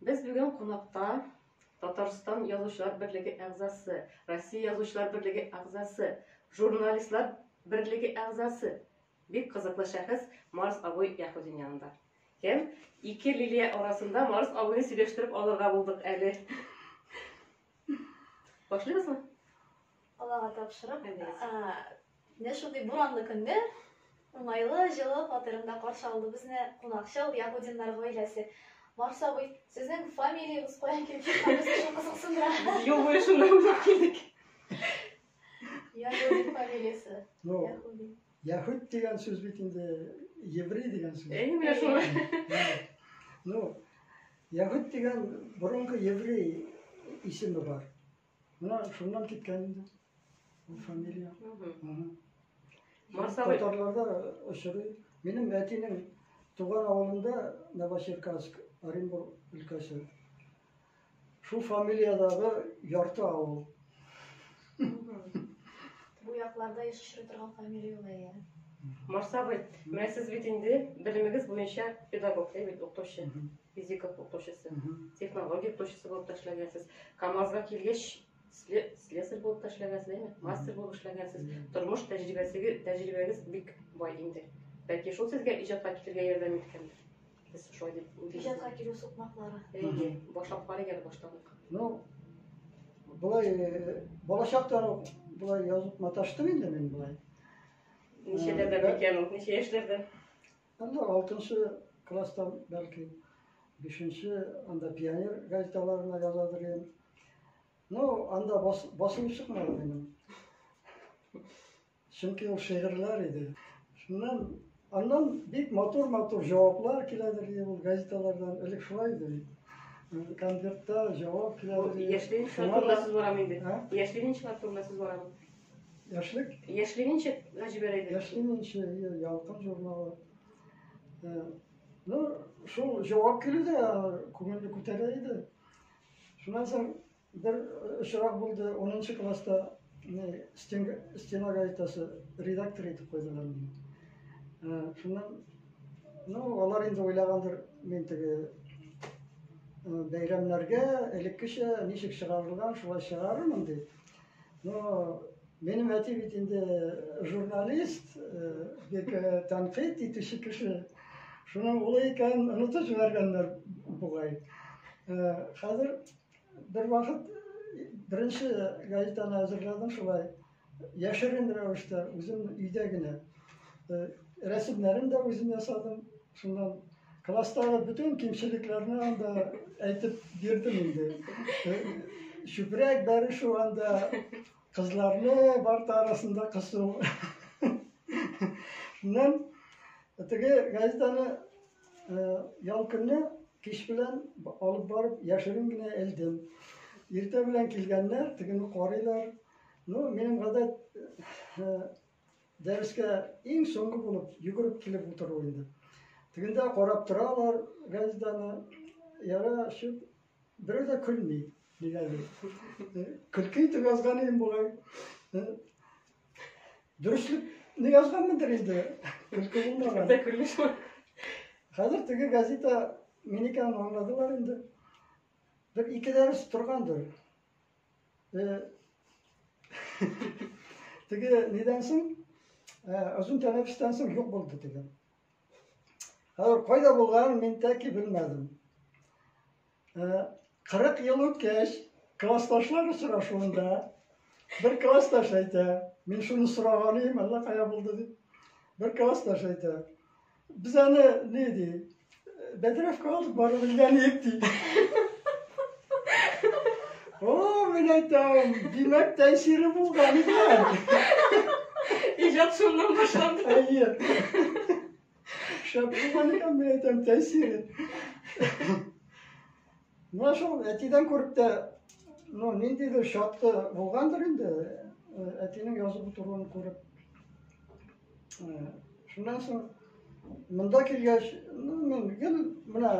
Без бүген кунакта Татарстан Язучылар берлеге әгъзасы, Россия Язучылар берлеге әгъзасы, Журналистлар берлеге әгъзасы, бик кызыклы шәхес Марс абый Яһүдин янында. Кем? Ике Лилия арасында Марс абыйны сөйләштереп алырга булдык әле. Башлыйбызмы? Аллага тапшырып, менә шундый буранлы көнне уңайлы, җылы фатирында каршы алды безне кунакчыл Ягудиннар гаиләсе. Марс абый, сезнең фамилиягез каян килеп чыккан? Безне шул кызыксындыра. Без юл буе шуннан уйлап килдек. Ягудин фамилиясе. Ну, Яһүдин. Яһүд дигән сүз бит инде еврей дигән сүз. Әйе, менә шул. Ну, Яһүд дигән борынгы еврей исеме бар. Менә шуннан киткән инде бу фамилия. Татарларда очрый. Минем әтинең туган авылында Новочеркасск, Оренбург өлкәсе. Шул фамилиядәге ярты авыл. Бу якларда еш очрый торган фамилия ул, әйе. Марс абый, менә сез бит инде белемегез буенча педагог, әйе бит, укытучы, физика укытучысы, технология укытучысы булып та эшләгәнсез. КАМАЗга килгәч, слесарь булып та эшләгәнсез, әйеме? Мастер булып эшләгәнсез. Тормыш тәҗрибәсеге, тәҗрибәгез бик бай инде. Бәлки шул сезгә иҗатка килергә ярдәм иткәндер. Без шулай дип уйлыйбыз. Иҗатка килү сукмаклары. Әйе, башлап карыйк әле баштан ук. Ну, болай балачактан ук болай язып маташтым инде мин болай. Ничәләрдән микән ул? Ничә яшьләрдән? Анда алтынчы класстан бәлки, бишенче, анда пионер газеталарына язадыр идем. Ну, анда бас, басылып чыкмады минем. Чөнки ул шигырьләр иде. Шуннан аннан бик матур-матур җаваплар киләдер иде ул газеталардан. Элек шулай иде бит. Конвертта җавап киләдер иде. Яшьли ничек турында сүз барам инде? Яшьли ничек турында сүз барам? Яшьлек? Яшьли ничек җибәрә иде? Яшьли ничек, Ялкын журналы. Ну, шул җавап килү дә күңелне күтәрә иде. Шуннан соң Бер очрак булды, 10 класста стена газетасы редактор итеп куйдылар мине. Шуннан, ну, алар инде уйлагандыр, мин теге бәйрәмнәргә элеккечә ничек чыгарылган, шулай чыгарырмын дип. Но минем әти бит инде журналист, бик тәнкыйть итүче кеше. Шуның улы икәнен онытып җибәргәннәр бугай. Хәзер Бер вакыт беренче газетаны әзерләдем шулай. Яшерен рәвештә, үзем өйдә генә. Рәсемнәрен дә үзем ясадым. Шуннан класстагы бөтен кимчелекләрне анда әйтеп бирдем инде. Чүпрәк бәрешү анда, кызларны парта арасында кысу. Шуннан теге газетаны Ял көнне кич белән алып барып яшерен генә элдем. Иртә белән килгәннәр, тегене карыйлар. Ну, минем гадәт дәрескә иң соңгы булып йөгереп килеп утыру инде. Тегендә карап торалар газетаны. Яра, чүп, берәү дә көлми. Нигәдер. Көлке итеп язган идем бугай. Дөреслекне язганмындыр инде. Көлке булмаган. Дә көлмеш. Хәзер теге газета мин икәнен аңладылар инде. Бер ике дәрес торгандыр. Теге нидән соң? Озын тәнәфестән соң юк булды теге. Хәзер кайда булганын мин тәки белмәдем. 40 ел үткәч, классташлар очрашуында бер классташ әйтә, мин шуны сораган идем, әллә кая булды дип. Бер классташ әйтә, без аны ни ди, бәдрәфкә алып барып элгән идек ди. О, мин әйтәм, димәк, тәэсире булган икән. Иҗат шуннан башланды. Әйе. Шәп булган икән, мин әйтәм, тәэсире. Менә шул әтидән күреп тә, ну, ниндидер чаткы булгандыр инде, әтинең язып утыруын күреп. Шуннан соң монда килгәч, ну, мин гел менә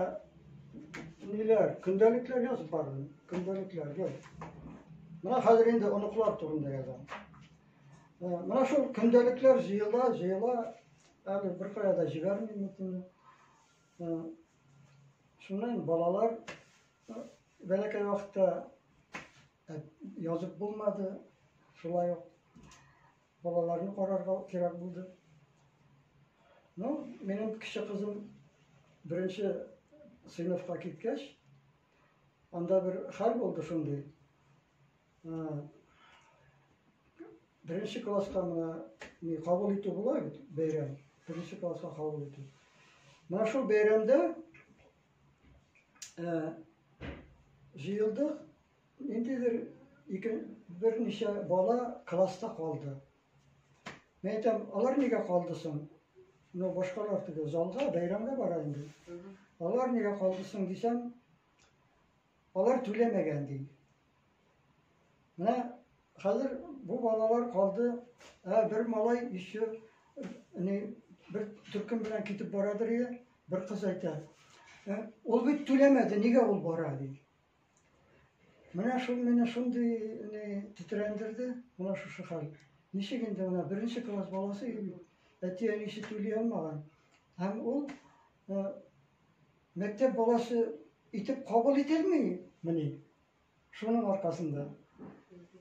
ниләр, көндәлекләр язып бардым, көндәлекләр гел. Менә хәзер инде оныклар турында язам. Менә шул көндәлекләр җыела, җыела, әле беркая да җибәрмим инде. Шуннан балалар Бәләкәй вакытта язып булмады, шулай ук балаларны карарга кирәк булды. Ну, минем кече кызым беренче сыйныфка киткәч, анда бер хәл булды шундый. Беренче класска менә ни кабул итү була бит, бәйрәм. Беренче класска кабул итү. Менә шул бәйрәмдә җыелдык, ниндидер ике берничә бала класста калды. Мин әйтәм, алар нигә калды соң? Ну, башкалар теге залга, бәйрәмгә бара инде. Алар нигә калды соң дисәм, алар түләмәгән ди. Менә хәзер бу балалар калды. Ә бер малай еще ни бер төркем белән китеп барадыр иде. Бер кыз әйтә. Ул бит түләмәде, нигә ул бара ди. Менә шул мине шундый ни тетрәндерде, менә шушы хәл. Ничек инде менә беренче класс баласы бит, әти-әнисе түли алмаган. Һәм ул мәктәп баласы итеп кабул ителми мени? Шуның аркасында.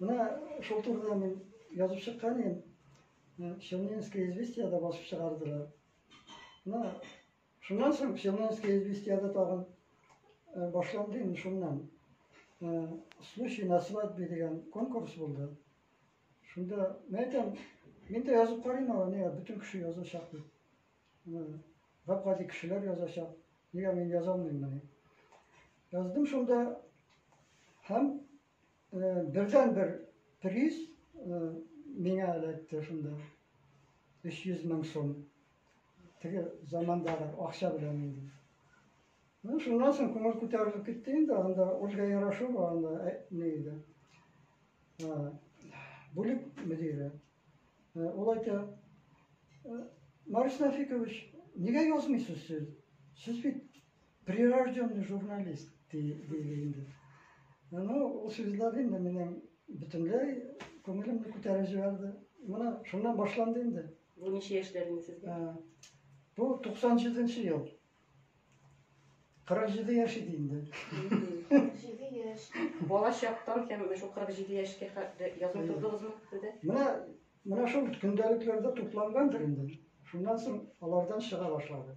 Менә шул турыда мин язып чыккан идем. Челнинское известиеда басып чыгардылар. Менә шуннан соң Челнинское известиеда тагын башланды инде шуннан. Случай на свадьбе дигән конкурс булды. Шунда мен әйтәм, мин дә язып карыйм ала, нигә бөтен кеше язачак дип. Гап-гади кешеләр язачак. Нигә мин яза алмыйм моны? Яздым шунда һәм бердән-бер приз миңа эләкте шунда. 300 мең сум. Теге замандагы акча белән инде. Ну, шуннан соң күңел күтәрелеп китте инде, анда Ольга Ярошова анда ни иде. Бүлек мөдире. Ул әйтә, Марис Нафикович, нигә язмыйсыз сез? Сез бит прирожденный журналист, диде инде. Ну, ул сүзләр инде минем бөтенләй күңелемне күтәреп җибәрде. Менә шуннан башланды инде. Бу ничә яшьләр инде сезгә? Бу 97 ел. 47 яшь иде инде. 47 яшь. Бала чактан һәм шул 47 яшькә хәтле язмый тордыгызмы сездә? Менә менә шул көндәлекләрдә туплангандыр инде. Шуннан соң алардан чыга башлады.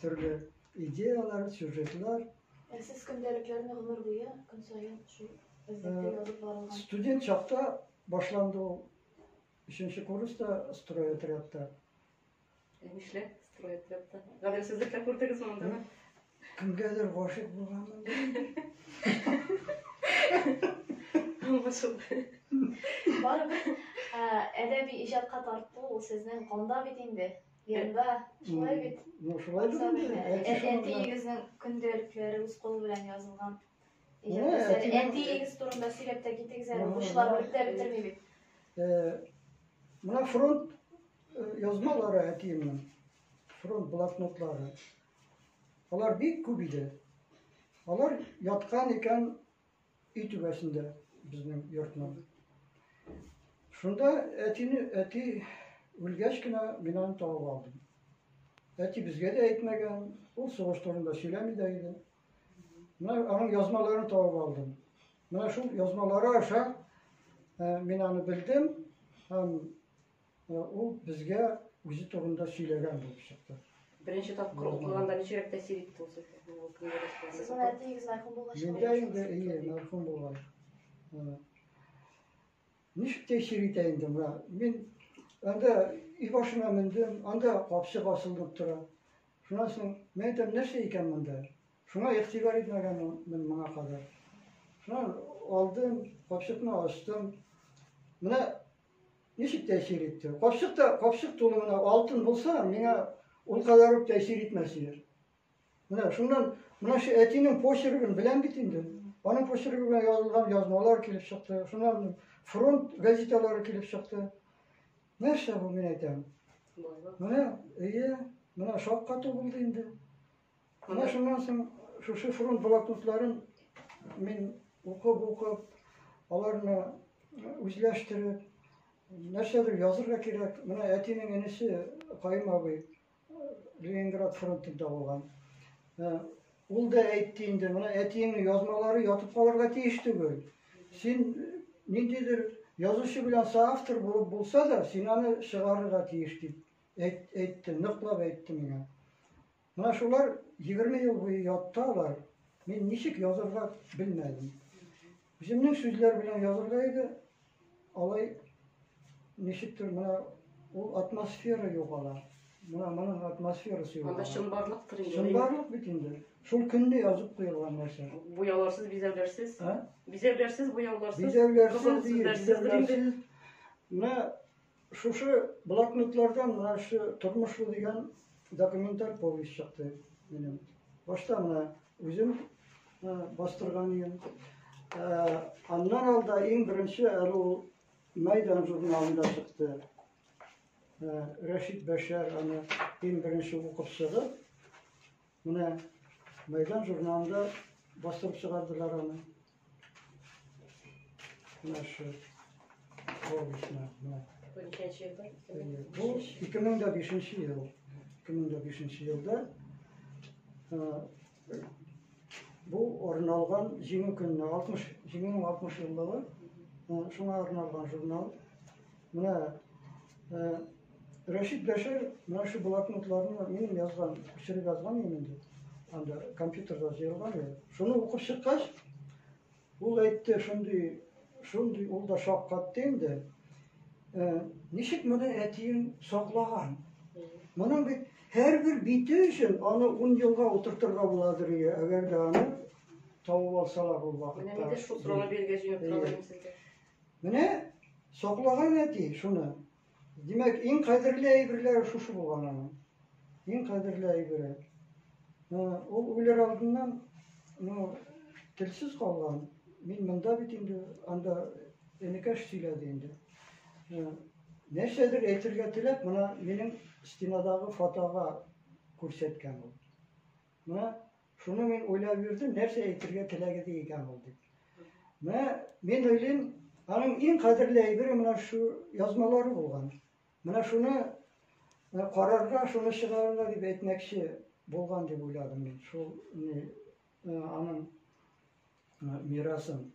Төрле идеялар, сюжетлар. Ә сез көндәлекләрне гомер буе көн саен шул эзлектә язып барылган? Студент чакта башланды ул. Өченче курста стройотрядта. Нишләп стройотрядта? Гаделсезлекләр күрдегезме монда? Кемгәдер гашыйк булганмын. Аңлашылды. Барыбер әдәби иҗатка тарту ул сезнең канда бит инде. Генда, шулай бит. Ну, шулай бит инде. Әтиегезнең көндәлекләре үз кулы белән язылган. Әтиегез турында сөйләп тә китегез әле, укучылар белеп тә бетерми бит. Менә фронт язмалары әтиемнең, фронт блокнотлары. Алар бик күп иде. Алар яткан икән өй түбәсендә безнең йортның. Шунда әтине, әти үлгәч кенә мин аны табып алдым. Әти безгә дә әйтмәгән, ул сугыш турында сөйләми дә иде. Менә аның язмаларын табып алдым. Менә шул язмалары аша мин аны белдем һәм ул безгә үзе турында сөйләгән булып чыкты. Беренче тапкыр укыганда ничегрәк тәэсир итте ул сезгә? Ул көндәлекләрне Сез моны әтиегез мәрхүм булгач Миндә инде, әйе, мәрхүм булгач. Ничек тәэсир итә инде менә? Мин анда өй башына мендем, анда капчык асылынып тора. Шуннан соң мин әйтәм, нәрсә икән монда? Шуңа игътибар итмәгәнмен моңа кадәр. Шуннан алдым, капчыкны ачтым. Менә ничек тәэсир итте? Капчык та, капчык тулы менә алтын булса, миңа ул кадәр үк тәэсир итмәс иде. Менә шуннан, менә шу әтинең почеркын беләм бит инде. Аның почеркы белән язылган язмалар килеп чыкты. Шуннан фронт газеталары килеп чыкты. Нәрсә бу, мин әйтәм. Менә, әйе, менә шаккату булды инде. Менә шуннан соң шушы фронт блокнотларын мин укып-укып, аларны үзләштереп, нәрсәдер язырга кирәк. Менә әтинең энесе Каюм абый Ленинград фронтында булган. Ул да әйтте инде, менә әтиеңнең язмалары ятып калырга тиеш түгел. Син ниндидер язучы белән соавтор булып булса да, син аны чыгарырга тиеш дип әйтте, ныклап әйтте миңа. Менә шулар 20 ел буе ятты алар. Мин ничек язырга белмәдем. Үземнең сүзләр белән язырга иде, алай ничектер менә ул атмосфера югала. Менә моның атмосферасы югала. Анда чынбарлыктыр инде. Чынбарлык бит инде. Шул көнне язып куелган нәрсә. Буяуларсыз, бизәүләрсез. А? Бизәүләрсез, буяуларсыз. Бизәүләрсез, сүзләрсездер инде. Менә шушы блокнотлардан менә шу Тормыш бу дигән документаль повесть чыкты минем. Башта менә үзем бастырган идем. Аннан алда иң беренче әле ул Мәйдан журналында чыкты. Рәшит Бәшәр аны иң беренче укып чыгып, менә Мәйдан журналында бастырып чыгардылар аны. Менә шу повестьны. Менә. Бу ничәнче елда? Бу 2005 ел. 2005 елда бу арналган Җиңү көненә, 60 Җиңүнең 60 еллыгы, шуңа арналган журнал. Менә Рәшит Бәшәр менә шу блокнотларны минем язган, күчереп язган идем инде. Анда компьютерда җыелган иде. Шуны укып чыккач, ул әйтте, шундый, шундый ул да шаккатты инде. Ничек моны әтиең саклаган? Моның бит һәрбер бите өчен аны 10 елга утыртырга буладыр, әгәр дә аны табып алсалар ул вакытта. Менә мин дә шул сорауны бирергә җыенып тора идем сезгә. Менә саклаган әти шуны. Димәк, иң кадерле әйберләре шушы булган аның. Иң кадерле әйбере. Ул үлер алдыннан, ну, телсез калган. Мин монда бит инде, анда энекәш сөйләде инде. Нәрсәдер әйтергә теләп, менә минем стенадагы фотога күрсәткән ул. Менә шуны мин уйлап йөрдем, нәрсә әйтергә теләге икән ул дип. Менә мин уйлыйм, аның иң кадерле әйбере менә шу язмалары булган. Менә шуны карарга, шуны чыгарырга дип әйтмәкче булган дип уйладым мин. Шул аның мирасын.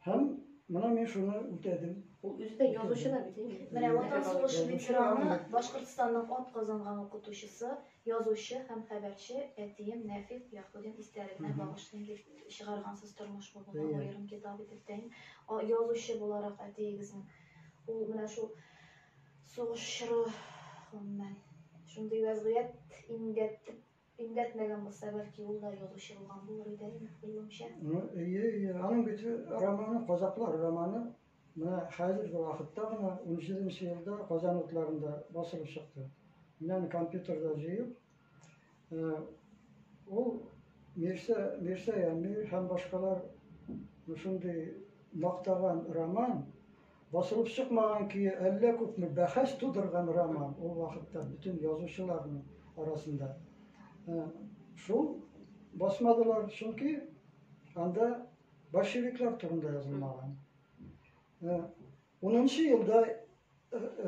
Һәм менә мин шуны үтәдем. Ул үзе дә язучы да бит инде. Менә Ватан сугышы ветераны, Башкортстанның ат казанган укытучысы, язучы һәм хәбәрче әтием Нәфик Яһудин истәлегенә багышлыйм дип чыгаргансыз Тормыш бу моны аерым китап итеп тә. Язучы буларак әтиегезнең ул менә шул сугыш чоры, гомумән, шундый вәзгыять имгәтеп имгәтмәгән булса, бәлки ул да язучы булган булыр иде, уйлавымча. Ну, әйе, әйе. Аның бит романы, Казаклар романы, менә хәзерге вакытта гына, 17 елда Казан утларында басылып чыкты. Мин аны компьютерда җыеп, ул Мирсә, Мирсә Әмир һәм башкалар шундый мактаган роман, басылып чыкмаган көе әллә күпме бәхәс тудырган роман ул вакытта бөтен язучыларның арасында. Шул басмадылар, чөнки анда большевиклар турында язылмаган. 10 елда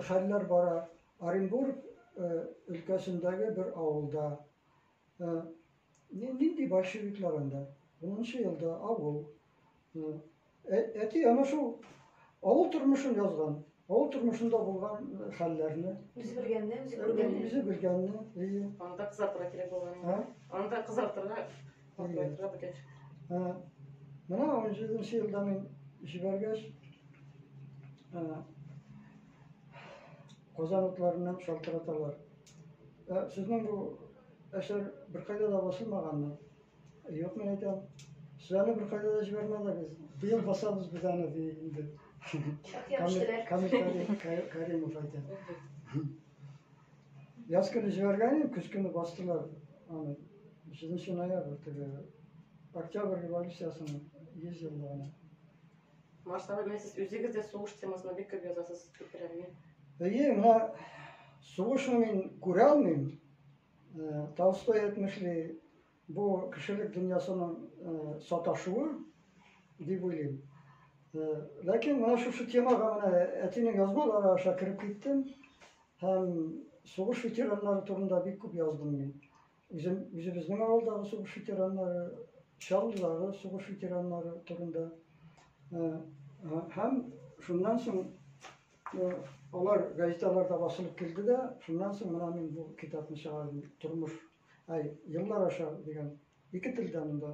хәлләр бара Оренбург өлкәсендәге бер авылда. Нинди большевиклар анда? 10 елда авыл. Әти ана шул авыл тормышын язган. Авыл тормышында булган хәлләрне. Үзе белгәнне, үзе күргәнне. Үзе белгәнне, әйе. Анда кызартырга кирәк булган. Анда кызартырга, матурайтырга бөтен. Менә 17 елда мин җибәргәч, Казан утларыннан шалтыраталар. Сезнең бу әсәр беркайда да басылмаганмы? Юк, мин әйтәм. Сез аны беркайда да җибәрмәдегез. Быел басабыз без аны, ди инде. Камил Каримов әйтә. Яз көне җибәргән идем, көз көне бастылар аны. 7 ноябрь теге Октябрь революциясының 100 еллыгына. Марс абый, менә сез үзегез дә сугыш темасына бик күп язасыз, дип беләм мин. Әйе, менә сугышны мин күрә алмыйм. Толстой әйтмешли, бу кешелек дөньясының саташуы дип уйлыйм. Ләкин менә шушы темага менә әтинең язмалары аша кереп киттем һәм сугыш ветераннары турында бик күп яздым мин. Үзем үзебезнең авылдагы сугыш ветераннары, Чаллыдагы сугыш ветераннары турында. Һәм шуннан соң алар газеталарда басылып килде дә, шуннан соң менә мин бу китапны чыгардым. Тормыш, ай, еллар аша дигән ике телдә монда.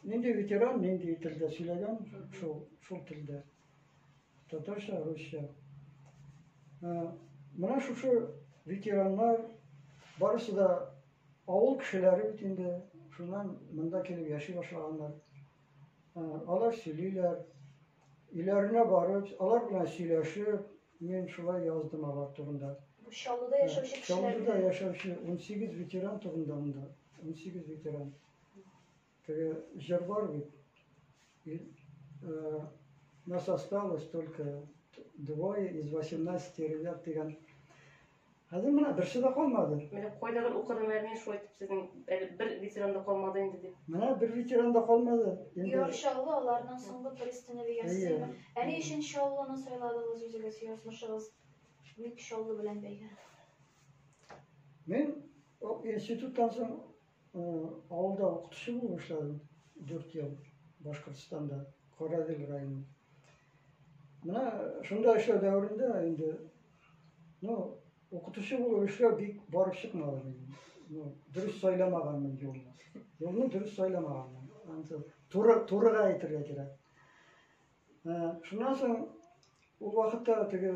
Нинди ветеран, нинди телдә сөйләгән, шул, шул телдә. Татарча, русча. Менә шушы ветераннар барысы да авыл кешеләре бит инде, шуннан монда килеп яши башлаганнар. Алар сөйлиләр, өйләренә барып, алар белән сөйләшеп, мин шулай яздым алар турында. Бу Чаллыда яшәүче кешеләр. Чаллыда яшәүче 18 ветеран турында монда. 18 ветеран. Теге җыр бар бит. Нас осталось только двое из 18 ребят дигән. Хәзер менә берсе дә калмады. Менә кайдадыр укыдым әле мин шулай итеп сезнең әле бер ветеран да калмады инде дип. Менә бер ветеран да калмады. Инде Яр Чаллы аларның соңгы пристане дигән сүз. Ә ни өчен Чаллыны сайладыгыз үзегез, язмышыгыз ник Чаллы белән бәйле? Мин институттан соң авылда укытучы булып эшләдем 4 ел Башкортстанда, Карадел районында. Менә шунда эшләү дәверендә инде, ну, укытучы булып эшләү бик барып чыкмады минем. Ну, дөрес сайламаганмын юлны. Юлны дөрес сайламаганмын. Ансы туры турыга әйтергә кирәк. Шуннан соң ул вакытта теге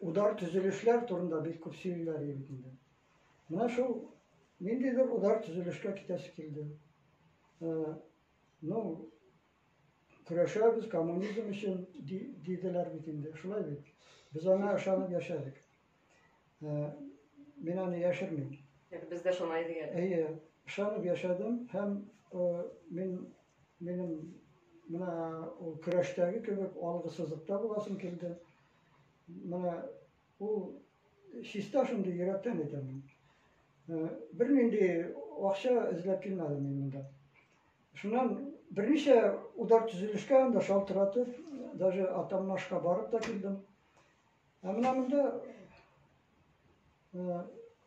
удар төзелешләр турында бик күп сөйлиләр иде бит инде. Менә шул ниндидер удар төзелешкә китәсе килде. Ну, көрәшәбез коммунизм өчен, диделәр бит инде. Шулай бит. Без аңа ышанып яшәдек. Мин аны яшермим. Без дә ышана идек әле. Әйе, ышанып яшәдем һәм мин минем менә ул көрәштәге кебек алгы сызыкта буласым килде. Менә ул чиста шундый йөрәктән әйтәм мин. Бернинди акча эзләп килмәдем мин монда. Шуннан берничә удар төзелешкә анда шалтыратып, даже Атаммашка барып та килдем. Ә менә монда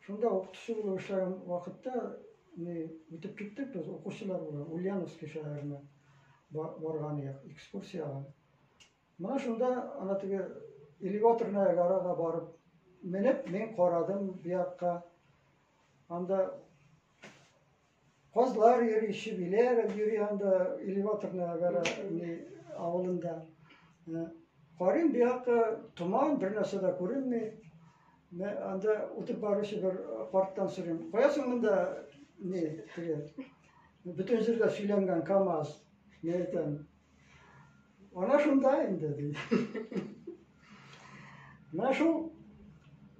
шунда укытучы булып эшләгән вакытта ни үтеп киттек без укучылар белән Ульяновский шәһәренә барган идек экскурсиягә. Менә шунда ана теге элеваторная горага барып менеп, мин карадым бу якка. Анда казлар йөри, чебиләр йөри анда элеваторная гора ни авылында. Карыйм бу якка томан, бер нәрсә дә күренми. Анда үтеп баручы бер карттан сорыйм. Кая соң монда ни теге бөтен җирдә сөйләнгән КАМАЗ? Мин әйтәм, Ана шунда инде, ди. Менә шул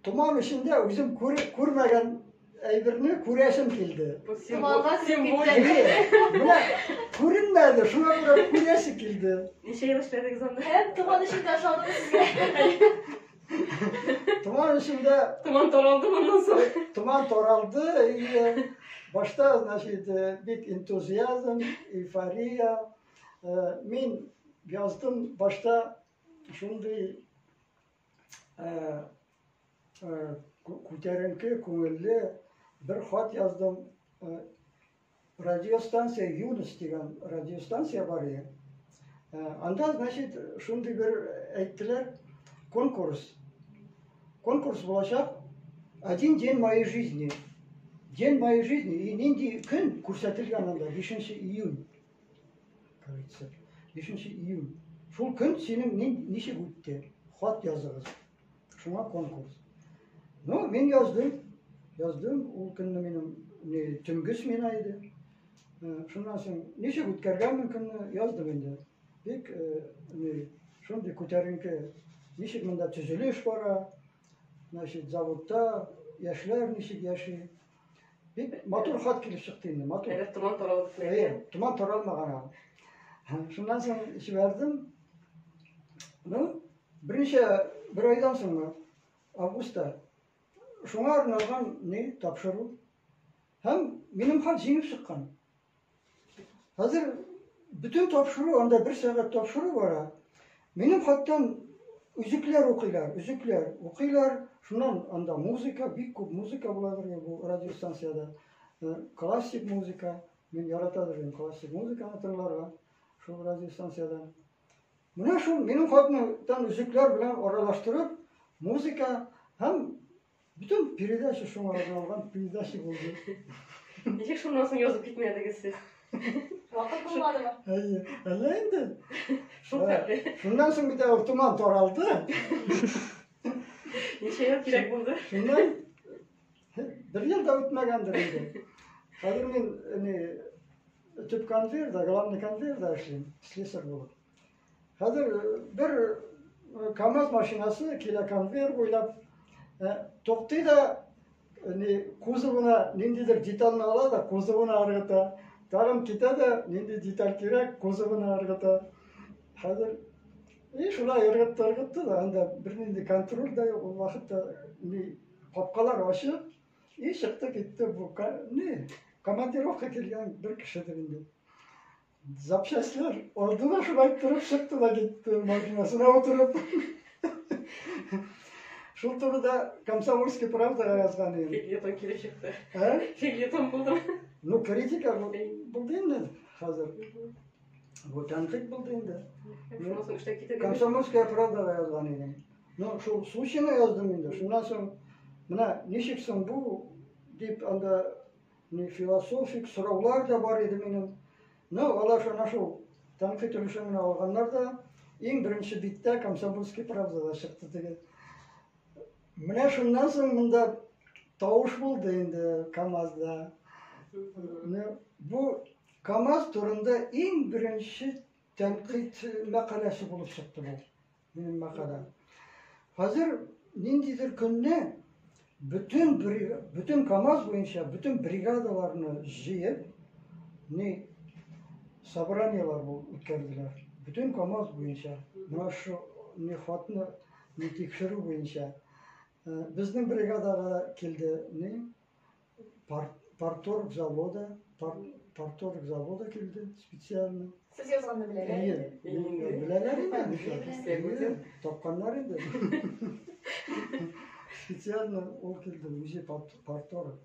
томан эчендә үзем күрмәгән әйберне күрәсем килде. Томанга символика. Менә күренмәде, шуңа күрә күрәсе килде. Ничә ел эшләдегез анда? Һәм томан эчендә ошадымы сезгә? Томан эчендә Томан таралды моннан соң. Томан таралды, и башта, значит, бик энтузиазм, эйфория. Мин яздым башта шундый күтәренке, күңелле бер хат яздым. Радиостанция Юность дигән радиостанция бар иде. Анда, значит, шундый бер әйттеләр, конкурс. Конкурс булачак Один день моей жизни. День моей жизни. И нинди көн күрсәтелгән анда, 5 июнь. Кажется, 5 июнь. Шул көн синең ничек үтте? Хат языгыз. Шуңа конкурс. Ну, мин яздым. Яздым. Ул көнне минем не, төнге смена иде. Шуннан соң ничек үткәргәнмен көнне яздым инде. Бик не, шундый күтәренке, ничек монда төзелеш бара, значит, заводта яшьләр ничек яши. Бик матур хат килеп чыкты инде, матур. Әле томан таралып бетмәгән. Әйе, томан таралмаган әле. Шуннан соң җибәрдем. Ну, берничә бер айдан соңмы, августта шуңа арналган ни тапшыру. Һәм минем хат җиңеп чыккан. Хәзер бөтен тапшыру, анда бер сәгать тапшыру бара. Минем хаттан Өзекләр укыйлар, өзекләр укыйлар. Шуннан анда музыка, бик күп музыка буладыр бу радиостанциядә. Классик музыка. Мин яратадыр идем классик музыканы тыңларга шул радиостанциядән. Менә шул минем хатны өзекләр белән аралаштырып, музыка һәм бөтен передача шуңа арналган передача булды. Ничек шуннан соң язып китмәдегез сез? Вакыт булмадымы? Әйе, әллә инде. Шул хәтле. Шуннан соң бит әле томан таралды. Ничә ел кирәк булды? Шуннан бер ел да үтмәгәндер инде. Хәзер мин ни төп конвейерда, главный конвейерда эшлим, слесарь булып. Хәзер бер КАМАЗ машинасы килә конвейер буйлап, туктый да ни кузовына ниндидер детальне ала да кузовына ыргыта. Тагын китә дә нинди деталь кирәк, кузовына ыргыта. Хәзер и шулай ыргытты, ыргытты да, анда бернинди контроль дә юк, ул вакытта ни капкалар ачык, и чыкты китте бу ни командировка килгән бер кешедер инде. Запчастьлар алды да шулай торып чыкты да китте машинасына утырып. Шул турыда Комсомольский правдага язган идем. Фельетон килеп чыкты. Ә? Фельетон булдым. Ну, критика булды инде хәзер. Бу тәнкыйть булды инде. Шуннан соң эштән китергән. Комсомольская правдага язган идем. Ну, шул случайно яздым инде. Шуннан соң менә ничек соң бу дип анда ни философик сораулар да бар иде минем. Ну, алар шуна шул тәнкыйть өлешен генә алганнар да, иң беренче биттә Комсомольский правдада чыкты теге. Менә шуннан соң монда тавыш булды инде КАМАЗда. Менә бу КАМАЗ турында иң беренче тәнкыйть мәкаләсе булып чыкты бу. Минем мәкалә. Хәзер ниндидер көнне бөтен бөтен КАМАЗ буенча бөтен бригадаларны җыеп, ни собраниелар үткәрделәр. Бөтен КАМАЗ буенча. Менә шу ни хатны ни тикшерү буенча. Безнең бригадага килде ни парторг завода, парторг завода килде специально. Сез язганны беләләр. Әйе, беләләр инде. Тапканнар инде. Специально ул килде, үзе парторг.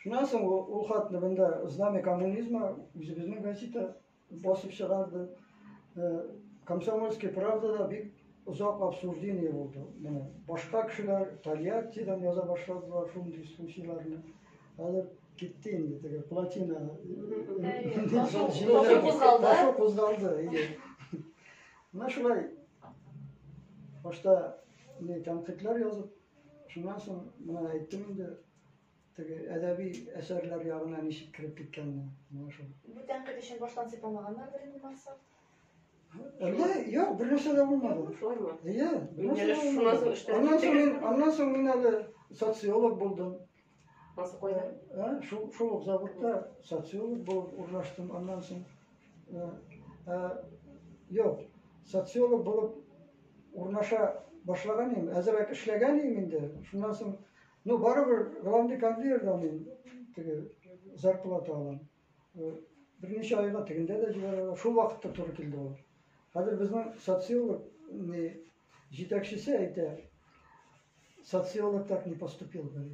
Шуннан соң ул хатны монда Знамя коммунизма үзебезнең газета басып чыгарды. Комсомольский правдада бик озак обсуждение булды. Менә башка кешеләр Тольяттидан яза башладылар шундый случайларны. Хәзер китте инде теге плотина. Ташу кузгалды. Ташу кузгалды. Менә шулай башта ни тәнкыйтьләр язып, шуннан соң менә әйттем инде теге әдәби әсәрләр ягына ничек кереп киткәнне. Менә шул. Бу тәнкыйть өчен баштан сыйпамаганнардыр инде, Марса. Әллә юк, бер нәрсә дә булмады. Шулаймы? Әйе, бер Мин нәрсә әле дә шуннан соң булмады. эштән Аннан соң мин, киттегез. аннан соң мин әле социолог булдым. Ансы кайда? Ә, шул, шул ук заводта социолог булып урнаштым. Аннан соң юк, социолог булып урнаша башлаган идем, әзрәк эшләгән идем инде. Шуннан соң, ну, барыбер главный конвейерда мин теге зарплата алам. Берничә айга тегендә дә җибәрәләр. Шул вакытта туры килде ул. Хәзер безнең социолог ни җитәкчесе әйтә, социолог так не поступил бы.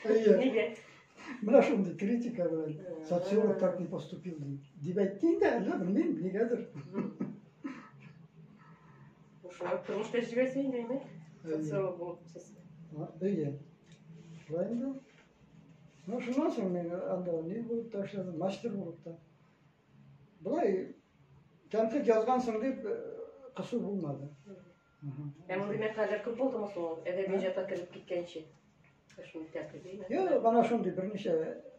Әйе. Нигә? Менә шундый критика белән социолог так не поступил ди. Дип әйтте инде, әллә белмим, нигәдер. Шулай тормыш тәҗрибәсе инде, әйме? Социолог булып сез. Әйе. Шулай инде. Ну, шуннан соң мин анда ни булып та эшләдем, мастер булып та. Болай тәнкыйть язгансың дип кысу булмады. Ә мондый мәкаләләр күп булдымы соң ул? Әдәби иҗатка кереп киткәнче. Шуны тәнкыйть. Юк, ана шундый берничә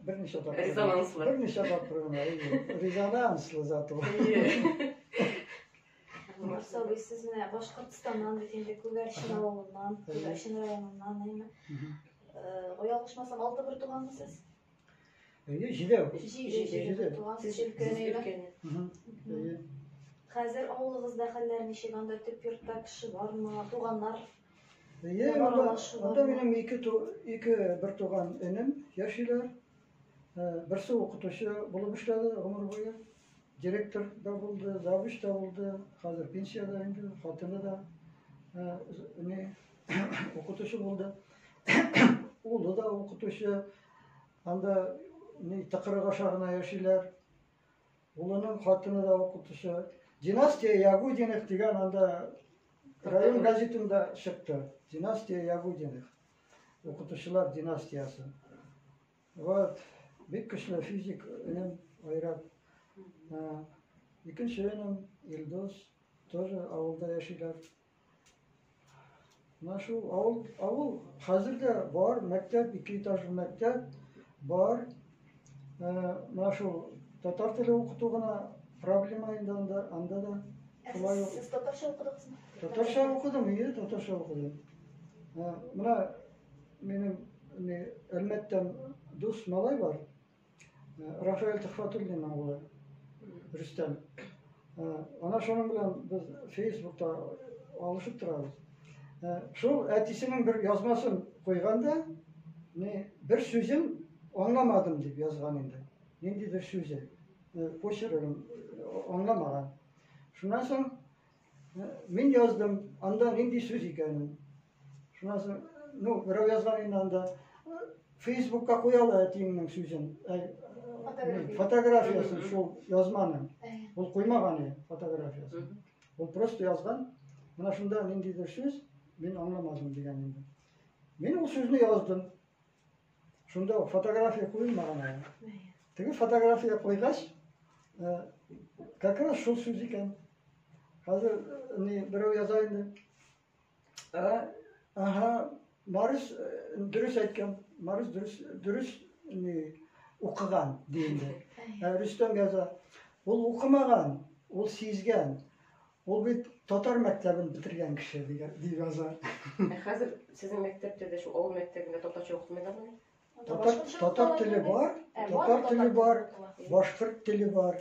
берничә тапкыр. Резонанслы. Берничә тапкыр гына, әйе. Резонанслы зат ул. Әйе. Марса абый, сез менә Башкортстаннан бит инде, Күгәрчен авылыннан, Күгәрчен районыннан, әйме? Ялгышмасам, алты бер туганмы сез? Әйе, җидәү. Җиде, җиде бер туган, сез өлкән, Сез әйме? өлкәне. Әйе. Хәзер авылыгызда хәлләр ничек? Анда төп йортта кеше бармы? Туганнар? Әйе, Бар анда, аралашу анда бармы? минем ике, ике бер туган энем яшиләр. Берсе укытучы булып эшләде гомер буе. Директор да булды, завуч та булды, хәзер пенсиядә инде, хатыны да не укытучы булды. Улы да укытучы. Анда не тыкрык аша гына яшиләр. Улының хатыны да укытучы. Династия Ягудиных дигән анда район газетында чыкты. Династия Ягудиных. Укытучылар династиясе. Вот, бик көчле физик энем Айрат. Икенче энем Илдус, тоже авылда яшиләр. Менә шул авыл, авыл хәзер дә бар, мәктәп, ике этажлы мәктәп бар. Менә шул татар теле укыту гына проблема инде анда, анда да. Шулай ук. Сез татарча укыдыгызмы? Татарча укыдым, әйе, татарча укыдым. Менә минем не, Әлмәттән дус малай бар. Рафаэль Төхфәтуллинның улы Рөстәм. Ана шуның белән без Фейсбукта алышып торабыз. Шул әтисенең бер язмасын куйган да, не, бер сүзен аңламадым дип язган инде. Ниндидер сүзе. Почерген аңламаган. Шуннан соң мин яздым, анда нинди сүз икәнен. Шуннан соң, ну, берәү язган инде анда, Фейсбукка куя ала әтиеңнең сүзен, фотографиясын шул язманың. Ул куймаган иде фотографиясын. Ул просто язган, менә шунда ниндидер сүз, мин аңламадым дигән инде. Мин ул сүзне яздым. Шунда ук фотография куелмаган әле. Теге фотография куйгач, как раз шул сүз икән. Хәзер ни берәү яза инде. Ага, Марис дөрес әйткән. Марис дөрес дөрес ни укыган ди инде. Рөстәм яза. Ул укымаган, ул сизгән. Ул бит татар мәктәбен бетергән кеше дигән дип яза. Ә хәзер сезнең мәктәптә дә шул авыл мәктәбендә татарча укытмыйлармыни? Татар, татар теле бар, татар теле бар, башкорт теле бар.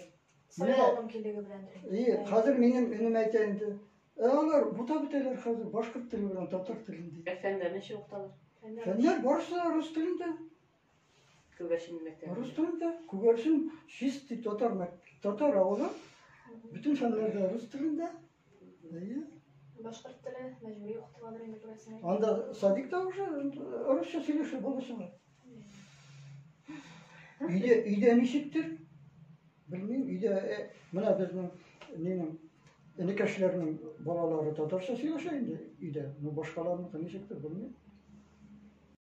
Сайлау мөмкинлеге белән. И, хәзер минем энем әйтә инде. Ә алар бутап бетәләр хәзер башкорт теле белән татар телен ди. Ә фәннәр ничек укыталар? Фәннәр барысы да рус телендә. Күгәрчен мәктәбе. Рус телендә. Күгәрчен чистый татар татар авылы. Бөтен фәннәр дә рус телендә. Әйе. Башкорт теле мәҗбүри укытыладыр инде күрәсең. Анда садикта уже русча сөйләшә бала-чага. Өйдә, өйдә ничектер? Белмим, өйдә менә безнең нинең энекәшләрнең балалары татарча сөйләшә инде өйдә. Ну башкаларныкы ничектер, белмим.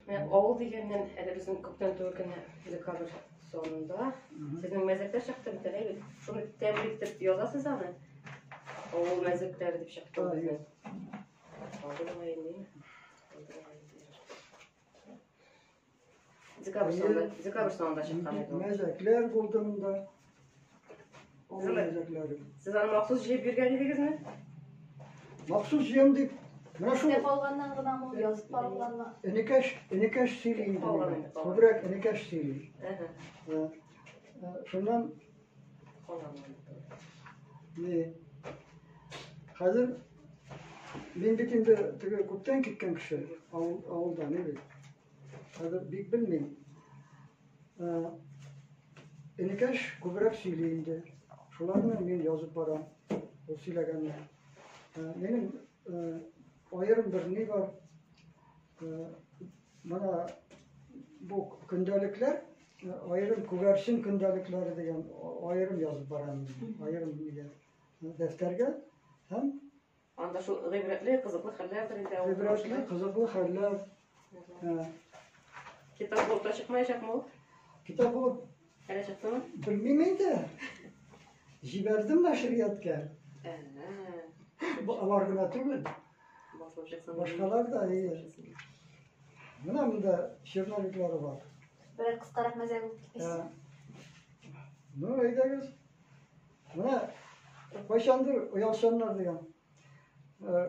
Менә авыл дигәннән, әле безнең күптән түгел генә декабрь сонында сезнең мәзәкләр чыкты бит әле бит. Шуны тәмле итеп язасыз аны. Авыл мәзәкләре дип чыкты ул безнең. Алды бугай инде. Алды бугай инде. Декабрь сонында, декабрь сонында чыккан иде ул. Мәзәкләр булды монда. Авыл мәзәкләре. Сез аны махсус җыеп йөргән идегезме? Махсус җыям дип, менә шул. Истә калганнан гынамы ул, язып барылганмы? Энекәш, энекәш сөйли инде миңа. Күбрәк энекәш сөйли. Шуннан не хәзер мин бит инде теге күптән киткән кеше авыл, авылда, не бит. Хәзер бик белмим. Энекәш күбрәк сөйли инде. Шуларны мин язып барам. Ул сөйләгәнне. Минем аерым бер ни бар. Менә бу көндәлекләр, аерым күгәрчен көндәлекләре дигән аерым язып барам мин. Аерым нигә дәфтәргә һәм Анда шул гыйбрәтле, кызыклы хәлләрдер инде. Гыйбрәтле, кызыклы хәлләр. Китап булып та чыкмаячакмы ул? Китап булып Әллә чыктымы? Белмим инде. Җибәрдем нәшриятка. Бу алар гына түгел. Басылып чыксын. Башкалар да, әйе. Менә монда черновиклары бар. Берәр кыскарак мәзәк булып китмәсен. Ну, әйдәгез. Менә кайчандыр оялчаннар дигән.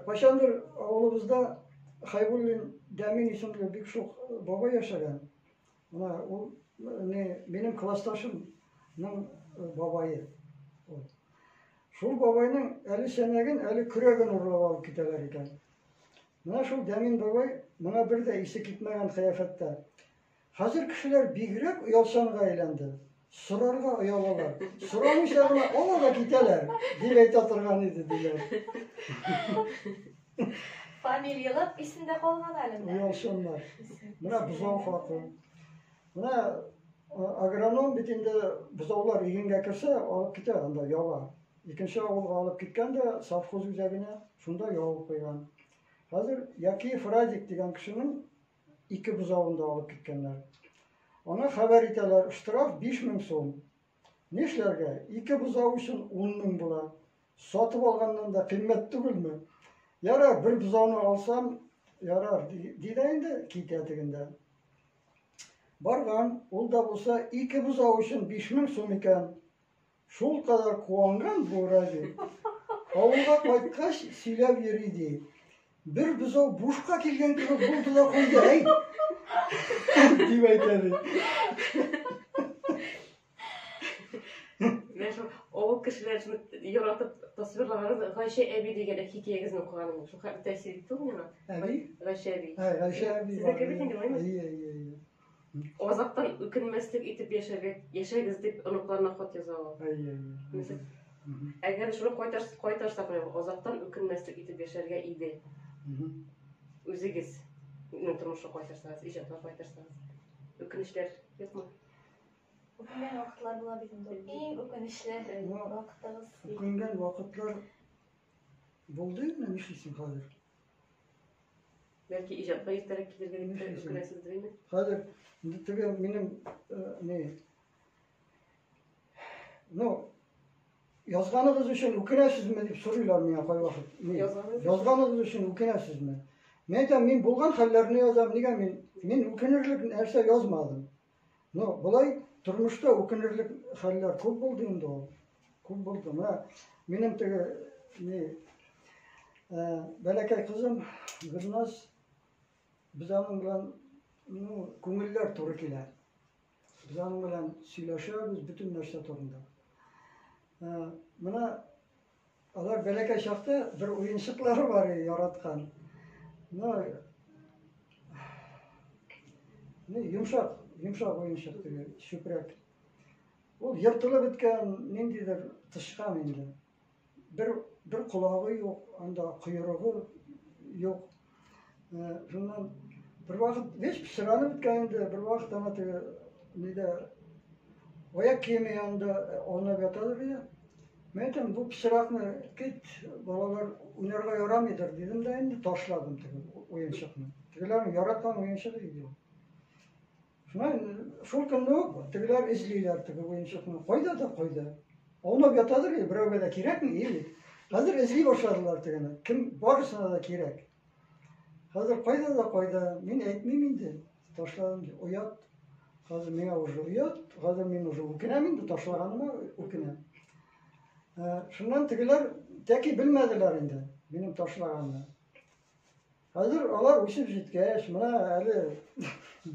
Кайчандыр авылыбызда Хәйбуллин Дәмин исемле бик шук бабай яшәгән. Менә ул не минем классташымның бабае. Ул. Шул бабайның әле сәнәген, әле көрәген урлап алып китәләр икән. Менә шул Дәмин бабай моңа бер дә исе китмәгән кыяфәттә. Хәзер кешеләр бигрәк оялчанга әйләнде. Сорарга оялалар. Сорамыйча гына ала да китәләр, дип әйтә торган иде, диләр. Фамилияләр исендә калган әле менә. Оялчаннар. Менә бозау хакы. Менә агроном бит инде бозаулар игенгә керсә, алып китә анда ява. Икенче авылга алып киткән дә совхоз үзәгенә, шунда ябып куйган. Хәзер Якиев Радик дигән кешенең ике бозавын да алып киткәннәр. Аңа хәбәр итәләр, штраф 5000 сум. Нишләргә? Ике бозау өчен 10 мең була. Сатып алганнан да кыйммәт түгелме? Ярар, бер бозауны алсам, ярар, ди дә инде, китә тегендә. Барган, ул да булса ике бозау өчен 5000 сум икән. Шул кадәр куанган бу Разил. Авылга кайткач, сөйләп йөри ди. Бер бозау бушка килгән кебек булды да куйды, әй! Дип әйтә ди. Менә шул авыл кешеләре шуны яратып тасвирлаганыгыз Гайшә әби дигән хикәягезне укыганым. Шул хәтле тәэсир итте ул миңа. Әби? Гайшә әби. Ә, Гайшә әби. Сезнеке бит инде, шулаймы? Әйе, әйе, әйе. Азактан үкенмәслек итеп яшәргә, яшәгез дип оныкларына хат яза ул. Әйе, әйе. Әгәр шуны кайтарс, кайтарсак, менә азактан үкенмәслек итеп яшәргә иде. Үзегез тормышка кайтарсагыз, иҗатка кайтарсагыз. Үкенечләр юкмы? Үкенгән вакытлар була бит инде. Иң үкенечле вакытыгыз. Үкенгән вакытлар булды инде, нишлисең хәзер? Бәлки иҗатка иртәрәк килергә дип тә үкенәсездер инде. Хәзер инде теге минем э, не ну язганыгыз өчен үкенәсезме дип сорыйлар миңа кайвакыт. Язганыгыз өчен үкенәсезме? Мин әйтәм, мин булган хәлләрне язам, нигә мин мин үкенерлек нәрсә язмадым. Ну, болай тормышта үкенерлек хәлләр күп булды инде ул. Күп булды. Менә минем теге ни э, бәләкәй кызым Гөлназ без аның белән ну, күңелләр туры килә. Без аның белән сөйләшәбез бөтен нәрсә турында. Э, менә Алар бәләкәй чакта бер уенчыклары бар иде яраткан. Ну, ну йомшак, йомшак уенчык теге, чүпрәк. Ул ертылып беткән ниндидер тычкан инде. Бер бер колагы юк, анда койрыгы юк. Э, шуннан бер вакыт весь пычранып беткән инде, бер вакыт ана теге нидә аяк киеме янында аунап ятадыр иде. Мин әйтәм, бу пычракны кит, балалар уйнарга ярамыйдыр, дидем дә инде ташладым теге уенчыкны. Тегеләрнең яраткан уенчыгы иде ул. Шуннан шул көнне үк тегеләр эзлиләр теге уенчыкны. Кайда да кайда. Аунап ятадыр инде, берәүгә дә кирәкми, или. Хәзер эзли башладылар тегене. Кем барысына да кирәк. Хәзер кайда да кайда, мин әйтмим инде. Ташладым, оят. Хәзер миңа уже оят, хәзер мин уже үкенәм инде, ташлаганыма үкенәм. Э, шуннан тегеләр тәки белмәделәр инде минем ташлаганны. Хәзер алар үсеп җиткәч, менә әле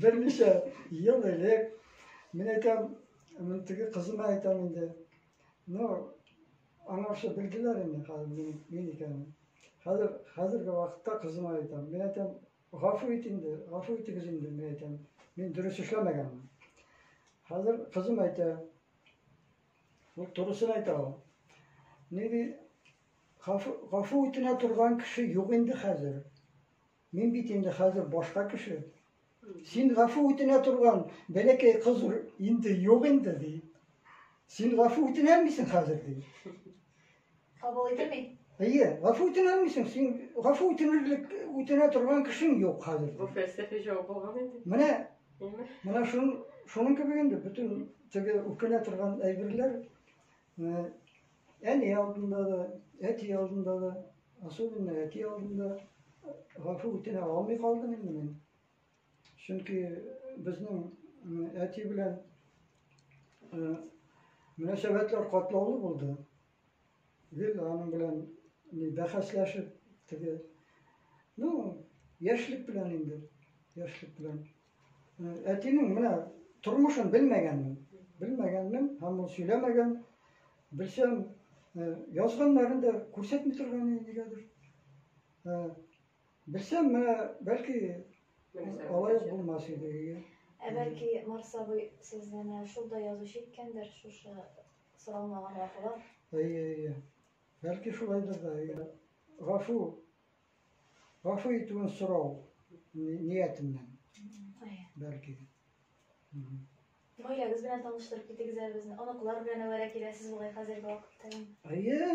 берничә ел элек мин әйтәм, мин теге кызыма әйтәм инде. Ну, аңарчы белделәр инде хәзер мин, мин икәнен. Хәзер хәзерге вакытта кызыма әйтәм. Мин әйтәм, гафу ит инде, гафу итегез инде, мин әйтәм. Мин дөрес эшләмәгәнмен. Хәзер кызым әйтә, ул турысын әйтә ул. Ни ди, Гафу, гафу үтенә торган кеше юк инде хәзер. Мин бит инде хәзер башка кеше. Син гафу үтенә торган бәләкәй кыз инде юк инде, ди. Син гафу үтенә алмыйсың хәзер, ди. Кабул ителми. Әйе, гафу үтенә алмыйсың. Син гафу үтенерлек үтенә торган кешең юк хәзер. Бу фәлсәфи җавап булган инде. Менә менә шун шуның кебек инде бөтен теге үкенә торган әйберләр Әни алдында да, әти алдында да, особенно әти алдында гафу үтенә алмый калдым инде мин. Чөнки безнең әти белән мөнәсәбәтләр катлаулы булды. Гел аның белән бәхәсләшеп, теге, ну, яшьлек белән инде, яшьлек белән. Әтинең менә тормышын белмәгәнмен. Белмәгәнмен һәм ул сөйләмәгән. Белсәм, язганнарын да күрсәтми торган иде нигәдер. Белсәм, менә бәлки алай ук булмас иде. Ә бәлки, Марс абый сезне менә шул да язучы иткәндер, шушы соралмаган гафулар? Әйе, әйе. Бәлки шулайдыр да. Әйе. Гафу, гафу итүен сорау ниятеннән. Әйе. Бәлки. Гаиләгез белән таныштырып китегез әле безне. Оныклар белән әвәрә киләсез бугай хәзерге вакытта. Әйе.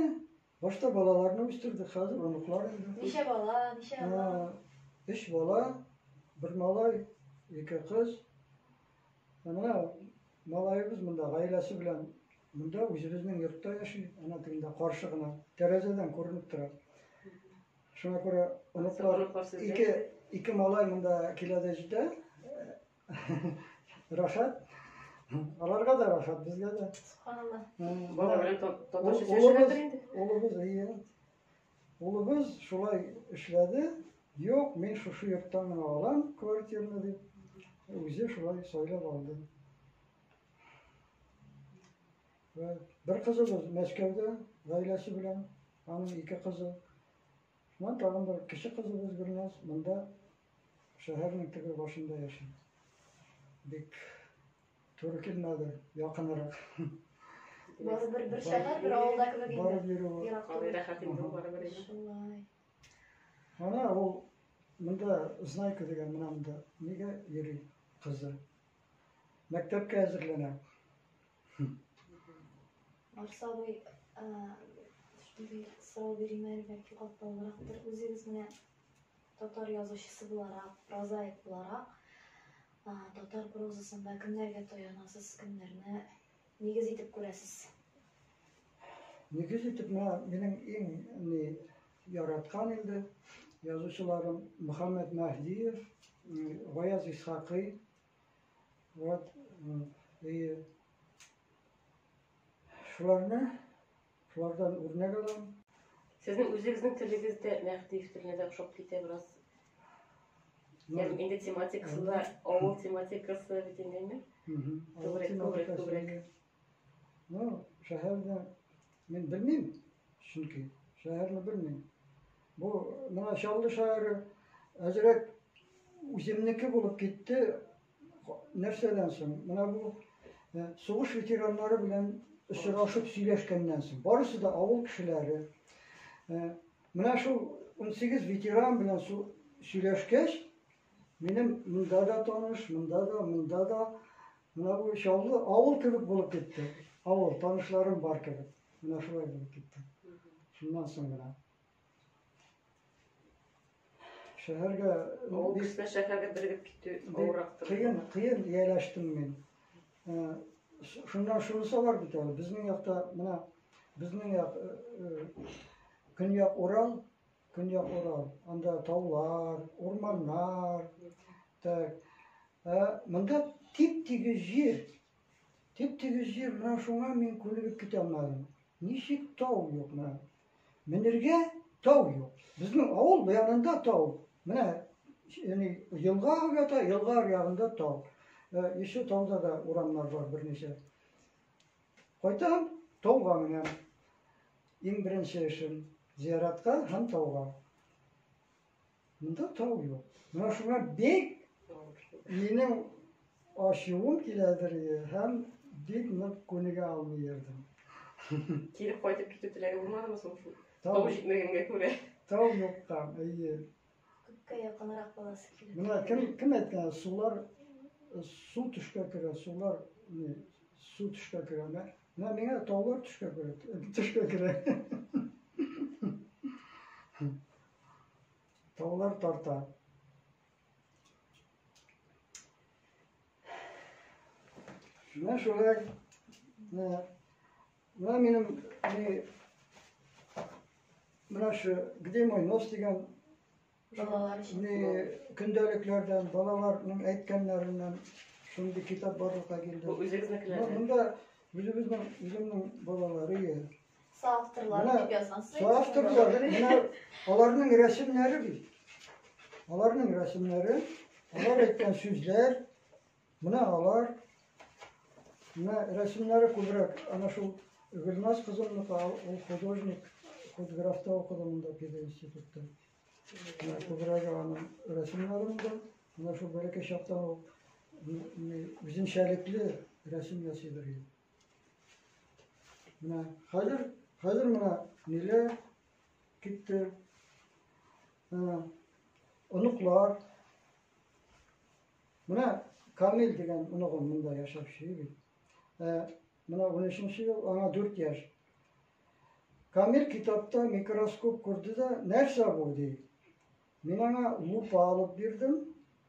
Башта балаларны үстердек, хәзер оныклар инде. Ничә бала, ничә онык? Өч бала, бер малай, ике кыз. Менә малаебыз монда гаиләсе белән монда үзебезнең йортта яши, ана тегендә каршы гына, тәрәзәдән күренеп тора. Шуңа күрә оныклар ике малай монда килә дә җитә. Рәхәт. Аларга да рәхәт, безгә дә. Субханалла. Бала белән татарча сөйләшәләрдер инде. Улыбыз, әйе. Улыбыз шулай эшләде. Юк, мин шушы йорттан гына алам квартираны дип. Үзе шулай сайлап алды. Бер кызыбыз Мәскәүдә гаиләсе белән, аның ике кызы. Шуннан тагын бер кече кызыбыз Гөлназ монда шәһәрнең теге башында яши. Бик туры килмәде, якынрак. Барыбер бер шәһәр, бер авылда кебек инде. Барып йөрү. Ерак Алай түгел. рәхәт инде ул барыбер инде. Шулай. Ана ул монда Знайка дигән менә монда нигә йөри кызы? Мәктәпкә әзерләнә. Марс абый, шундый сорау бирим әле, бәлки катлаулырактыр. Үзегез менә татар язучысы буларак, прозаик буларак, татар прозасында кемнәргә таянасыз, кемнәрне нигез итеп күрәсез? Нигез итеп менә минем иң ни яраткан инде язучыларым Мөхәммәт Мәһдиев, Гаяз Исхакый, вот, и шуларны, шулардан үрнәк алам. Сезнең үзегезнең телегез дә Мәһдиев теленә дә охшап китә бераз. Ягъни инде тематикасы да авыл тематикасы бит инде, әйме? Авыл Күбрәк, күбрәк, тематикасы. күбрәк. Ну, шәһәрне мин белмим, чөнки шәһәрне белмим. Бу менә Чаллы шәһәре әзрәк үземнеке булып китте. Нәрсәдән соң? Менә бу сугыш ветераннары белән очрашып сөйләшкәннән соң. Барысы да авыл кешеләре. Менә шул 18 ветеран белән сөйләшкәч, минем монда да таныш, монда да, монда да. Менә бу Чаллы авыл кебек булып китте. Авыл, танышларым бар кебек. Менә шулай булып китте. Шуннан соң гына. Шәһәргә Авыл бик кешесенә шәһәргә берегеп китү бик авыррактыр. кыен, кыен ияләштем мин. Шуннан шунысы бар бит әле. Безнең якта менә безнең як Көньяк Урал, Көньяк Урал. Анда таулар, урманнар. Так. Ә монда тип-тигез җир. Тип-тигез җир, менә шуңа мин күнегеп китә алмадым. Ничек тау юк менә. Менергә тау юк. Безнең авыл янында тау. Менә яни елга агып ята, елга аръягында тау. Еще тауда да урамнар бар берничә. Кайтам, тауга менәм. Иң беренче эшем зияратка һәм тауга. Монда тау юк. Менә шуңа бик минем ачуым киләдер һәм бик нык күнегә алмый йөрдем. Кире кайтып китү теләге булмадымы соң шул? Тау җитмәгәнгә күрә. Тау юкка, әйе. Күккә якынрак буласы килә. Менә кем кем әйткән, сулар су төшкә керә, сулар ни, су төшкә керә. Менә миңа таулар төшкә керә, төшкә керә. Таулар тарта. Менә шулай. Менә менә минем ни менә шу Где мой нос дигән Балалар өчен. ни көндәлекләрдән, балаларның әйткәннәреннән шундый китап барлыкка килде. Бу үзегезнекеләр. Монда үзебезнең үземнең балалары ие. Соавторлар Менә дип язгансыз. Соавторлар, менә аларның рәсемнәре бит. Аларның рәсемнәре, алар әйткән сүзләр, менә алар, менә рәсемнәре күбрәк, ана шул Гөлназ кызымныкы, ул художник, худграфта укыды монда пединститутта. Менә күбрәге аның рәсемнәре монда. Менә шул бәләкәй чактан ул Үзенчәлекле рәсем ясыйдыр иде. Менә хәзер, хәзер менә ниләр китте. Оныклар. Менә Камил дигән оныгым монда яшәп йөри бит. Менә 13 ел, аңа 4 яшь. Камил китапта микроскоп күрде дә, нәрсә бу, ди. Мин аңа лупа алып бирдем.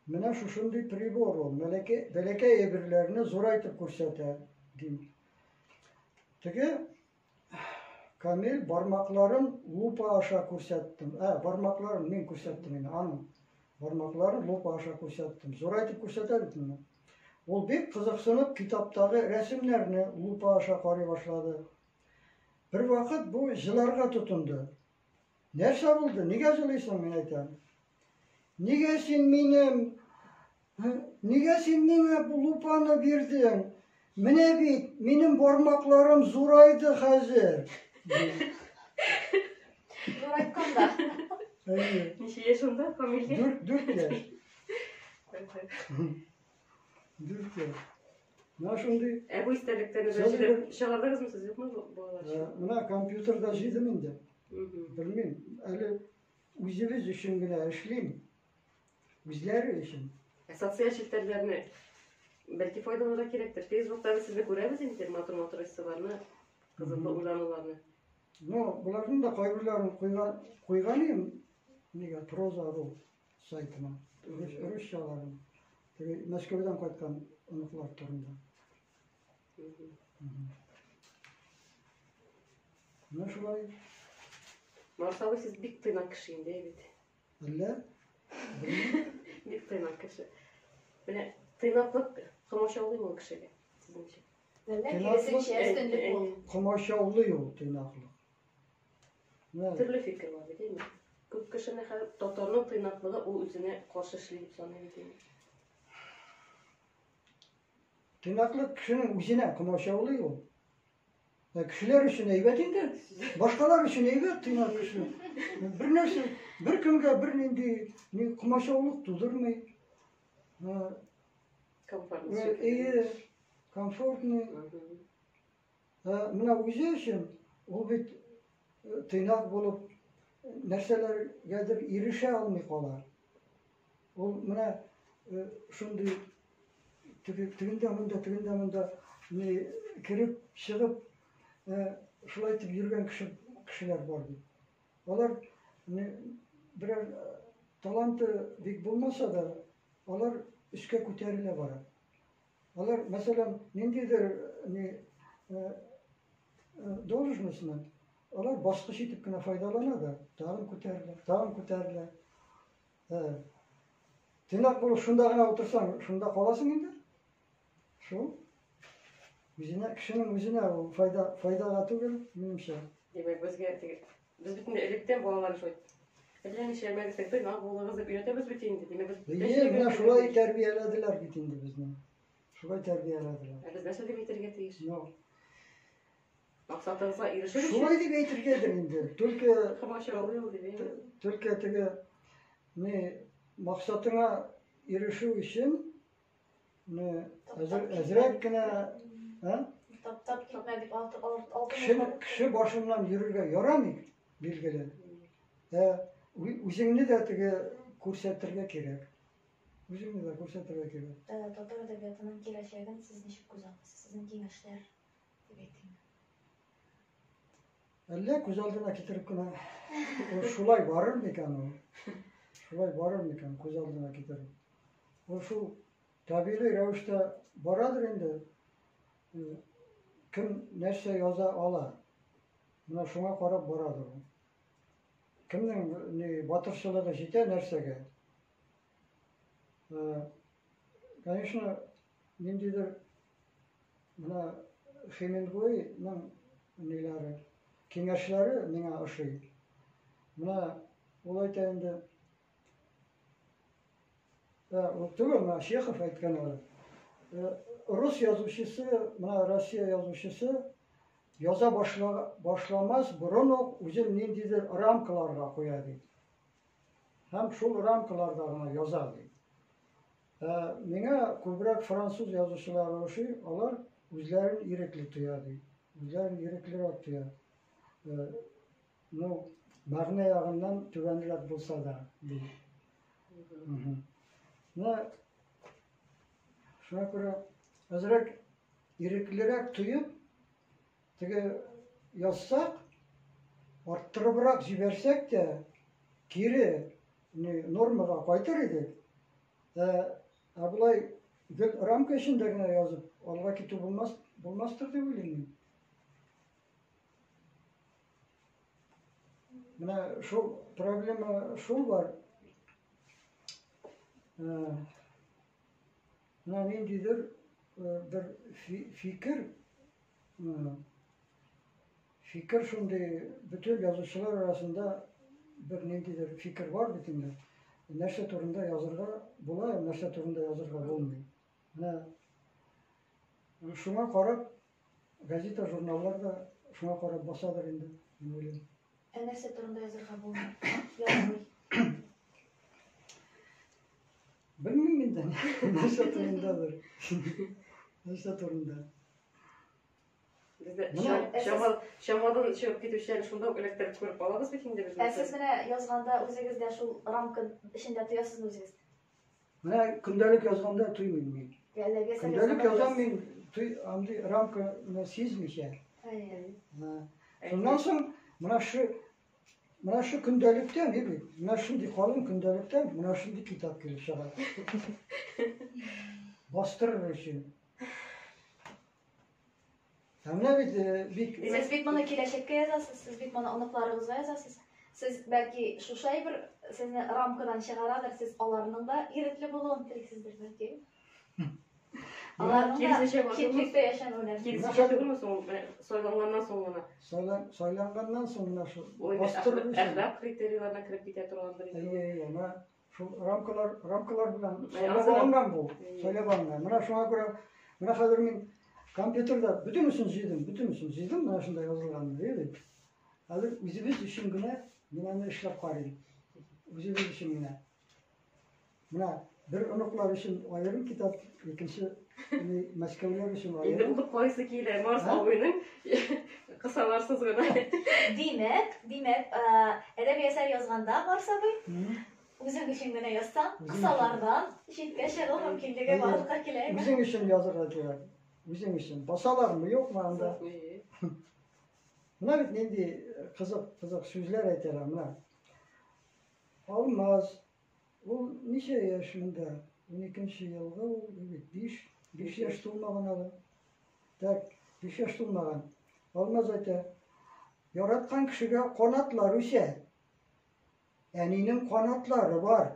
Менә шушындый прибор ул, бәләкәй, бәләкәй әйберләрне зурайтып күрсәтә, дим. Теге Камил бармакларын лупа аша күрсәттем. Ә, бармакларын мин күрсәттем инде, аның бармакларын лупа аша күрсәттем. Зурайтып күрсәтә бит инде. Ул бик кызыксынып китаптагы рәсемнәрне лупа аша карый башлады. Бер вакыт бу җыларга тотынды. Нәрсә булды? Нигә җылыйсың, мин әйтәм. Нигә син минем Нигә син миңа бу лупаны бирдең? Менә бит, минем бармакларым зурайды хәзер. Зурайткан да. Әйе. Ничә яшь анда, Камилгә? 4 яшь. 4 яшь. Менә шундый. Ә бу истәлектән җыйдым. Чыгардыгызмы сез, юкмы балалар? Менә компьютерда җыйдым инде. Белмим, әле үзебез өчен генә эшлим. Үзләре өчен. Ә социаль челтәрләрне бәлки файдаланырга кирәктер. Фейсбукта без сезне күрәбез инде, матур-матур эсселарны, кызыклы уйлануларны. Ну, боларның да кайберләрен куйган, куйган идем, нигә, проза ру сайтына, рус, русчаларын. Теге Мәскәүдән кайткан оныклар турында. Менә шулай. Марс абый, сез бик тыйнак кеше инде, бит. Әллә? Бик тыйнак кеше. Менә тыйнаклык комачаулыймы ул кешегә, сезнеңчә? Әллә киресенчә өстенлек ул. Комачаулый ул тыйнаклык. Төрле фикер бар бит инде. Күп кешене хәзер татарның тыйнаклыгы ул үзенә каршы эшли дип саный бит инде. Тыйнаклык кешенең үзенә комачаулый ул. Ә кешеләр өчен әйбәт инде. Башкалар өчен әйбәт тыйнак кеше. Бер нәрсә, бер кемгә бер нинди ни комачаулык тудырмый. Комфортный. Әйе, комфортный. Менә үзе өчен ул бит тыйнак булып нәрсәләргәдер ирешә алмый кала. Ул менә шундый тегендә монда, тегендә монда ни кереп чыгып шулай итеп йөргән кеше кешеләр бар бит. Алар берәр таланты бик булмаса да, алар өскә күтәрелә бара. Алар, мәсәлән, ниндидер ни должностьны алар баскыч итеп кенә файдалана да, тагын күтәрелә, тагын күтәрелә. Тыйнак булып шунда гына утырсаң, шунда каласың инде. Шул. Үзенә, кешенең үзенә ул файда, файдага түгел, минемчә. Димәк, безгә теге без бит инде электән балаларны шулай әллә ничә мәгез тыйнак булыгыз дип өйрәтәбез бит инде. Димәк, без Әйе, менә шулай тәрбияләделәр бит инде безне. Шулай тәрбияләделәр. Ә без нәрсә дип әйтергә тиеш? Ну, Максатыгызга ирешер өчен. Шулай дип әйтергәдер инде. Только комачаулый ул дип. Только теге не максатыңа ирешү өчен не әзер, әзрәк кенә, а? Таптап китмә дип алты алты Кеше, кеше башыннан йөрергә ярамый, билгеле. Ә үзеңне дә теге күрсәтергә кирәк. Үзеңне дә күрсәтергә кирәк. Татар әдәбиятының киләчәген сез ничек күзаллыйсыз? Сезнең киңәшләр дип әйтим. Әллә күз алдына китереп кенә ул шулай барыр микән ул? Шулай барыр микән күз алдына китереп? Ул шул табигый рәвештә барадыр инде. Кем нәрсә яза ала? Менә шуңа карап барадыр ул. Кемнең ни батырчылыгы җитә нәрсәгә? Конечно, ниндидер Менә Хемингуэйның ниләре, киңәшләре миңа ошый. Менә ул әйтә инде, ә, ул түгел, менә Чехов әйткән әле. Рус язучысы, менә Россия язучысы яза башла, башламас борын ук үзен ниндидер рамкаларга куя ди. Һәм шул рамкаларда гына яза ди. Миңа күбрәк француз язучылары ошый, алар үзләрен ирекле тоя ди. Үзләрен иреклерәк тоя. Ну, мәгънә ягыннан түбәнрәк булса да, ди. Менә шуңа күрә әзрәк иреклерәк тоеп, теге язсак, арттырыбрак җибәрсәк тә, кире нормага кайтыр идек. Ә болай гел рамка эчендә генә язып, алга китү булмас, булмастыр дип уйлыйм мин. Менә шул проблема шул бар. Менә ниндидер бер фикер, фикер шундый бөтен язучылар арасында бер ниндидер фикер бар бит инде. Нәрсә турында язырга була, нәрсә турында язырга булмый. Менә шуңа карап газета, журналлар да шуңа карап басадыр инде, мин уйлыйм. Ә нәрсә турында язырга булмый? Язмый. Белмим инде, нәрсә турындадыр. Нәрсә турында. Бездә чамадан чыгып китүчеләрне шунда ук эләктереп күреп алабыз бит инде без. Ә сез менә язганда үзегез дә шул рамка эчендә тоясызмы үзегез? Менә көндәлек язганда тоймыйм мин. Көндәлек язам мин, туй, андый рамканы сизмичә. Шуннан соң менә шу менә шу көндәлектән, бит, менә шундый калын көндәлектән менә шундый китап килеп чыга. Бастырыр өчен. Ә менә бит бик Сез бит моны киләчәккә язасыз, сез бит моны оныкларыгызга язасыз. Сез бәлки шушы әйбер сезне рамкадан чыгарадыр, сез аларның да ирекле булуын телисездер бәлки. Аларның да читлектә яшәмәүләрен. Киресенчә түгелме соң, менә сайланганнан соң гына. Сайланганнан соң менә шул. Әхлак критерийларына кереп китә торгандыр инде. Әйе, әйе, менә шул рамкалар, рамкалар белән сайлап алынган бу. Сайлап алынган. Менә шуңа күрә менә хәзер мин компьютерда бөтенесен җыйдым, бөтенесен җыйдым, менә шунда язылган, бит. Хәзер үзебез өчен генә мин аны эшләп карыйм. Үзебез өчен генә. Менә бер оныклар өчен аерым китап, икенче Мәскәүләр өчен аерым. Инде укып карыйсы килә, Марс абыйның кысаларсыз гына. Димәк, димәк, әдәби әсәр язганда, Марс абый, үзең өчен генә язсаң, кысалардан читкә чыгу мөмкинлеге барлыкка килә. Үзең өчен язырга кирәк. Үзең өчен. Басалармы, юкмы анда? Менә бит нинди кызык, кызык сүзләр әйтәләр, менә. Алмаз, ул ничә яшь монда? 12 елгы ул, бит 5, 5 яшь тулмаган әле. Так, 5 яшь тулмаган. Алмаз әйтә, яраткан кешегә канатлар үсә. Әнинең канатлары бар.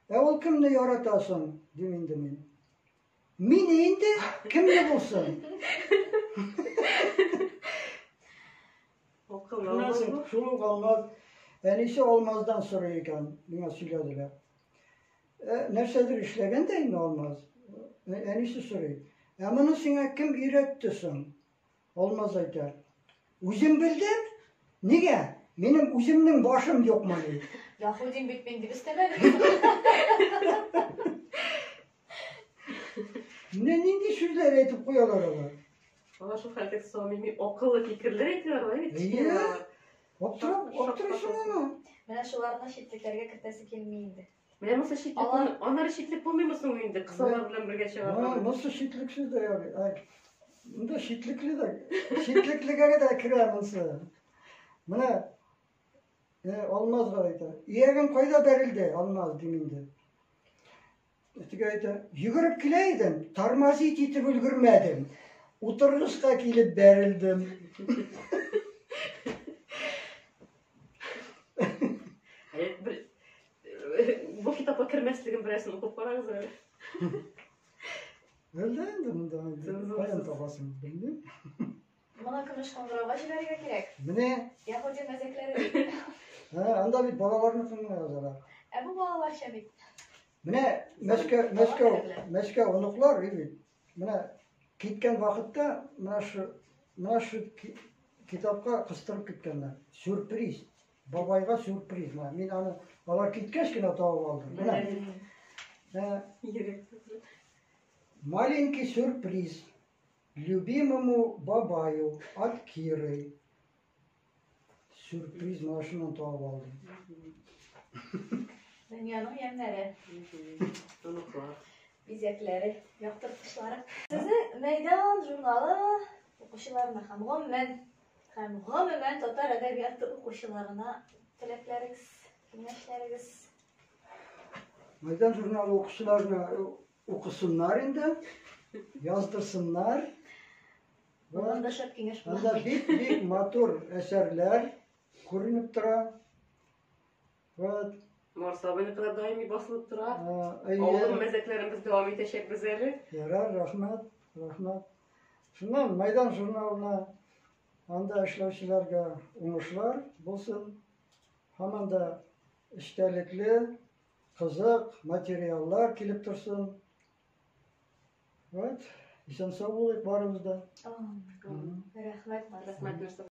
Ә ул кемне ярата соң, дим инде мин. Мине инде кемне булсын? Шуннан соң шул ук Алмаз, әнисе Алмаздан сорый икән, миңа сөйләделәр. Нәрсәдер эшләгән дә инде Алмаз. Әнисе сорый. Ә моны сиңа кем өйрәтте соң? Алмаз әйтә. Үзем белдем. Нигә? Минем үземнең башым юкмыни? Яһудин бит мин дип өстәмәдем. Менә нинди сүзләр әйтеп куялар алар. Алар шул хәлдә самими акыллы фикерләр әйтәләр, алай бит. Әйе. Аптырап, аптырыйсың аны. Менә шуларны читлекләргә кертәсе килми инде. Менә монысы читлек, аннары читлек булмыймы соң инде, кысалар белән бергә чыгарга? Монысы читлексез дә ярый. Ай, монда читлекле дә, читлеклегә дә керә монысы. Менә Алмазга әйтә. Иягең кайда бәрелде, Алмаз, дим инде. Теге әйтә, йөгереп килә идем, тормозить итеп өлгермәдем. Утыргычка килеп бәрелдем. Бер бу китапка кермәслеген берәрсен укып карагыз әле. Әлдә инде монда каян табасың, белмим. Моны көмеш кыңгырауга җибәрергә кирәк. Менә. Яһүди мәзәкләре. Һә, анда бит балаларныкын гына язалар. Ә бу балаларча бит. Менә Мәскәү, Мәскәү, Мәскәү оныклар бит. Менә киткән вакытта менә шу, менә шу китапка кыстырып киткәннәр. Сюрприз. Бабайга сюрприз. Менә мин аны алар киткәч кенә табып алдым. Менә. Ә, Йөрәк. Маленький сюрприз любимому бабаю от Киры. Сюрприз менә шуннан табып алдым. Дөньяның ямьнәре, Оныклар. бизәкләре, яктырткычлары. Сезнең Мәйдан журналы укучыларына һәм гомумән һәм гомумән татар әдәбияты укучыларына теләкләрегез, киңәшләрегез. Мәйдан журналы укучыларына укысыннар инде, яздырсыннар. Моннан да шәп киңәш була. Анда бик-бик матур әсәрләр күренеп тора. Вот. Марс абыйныкы да даими басылып тора. Әйе. Авылым мәзәкләрен без дәвам итәчәкбез әле. Ярар, рәхмәт, рәхмәт. Шуннан Майдан журналына анда эшләүчеләргә уңышлар булсын. Һаман да эчтәлекле, кызык материаллар килеп торсын. Вот. Исән сау булыйк барыбыз да. Рәхмәт, Марс. Рәхмәт, Марс.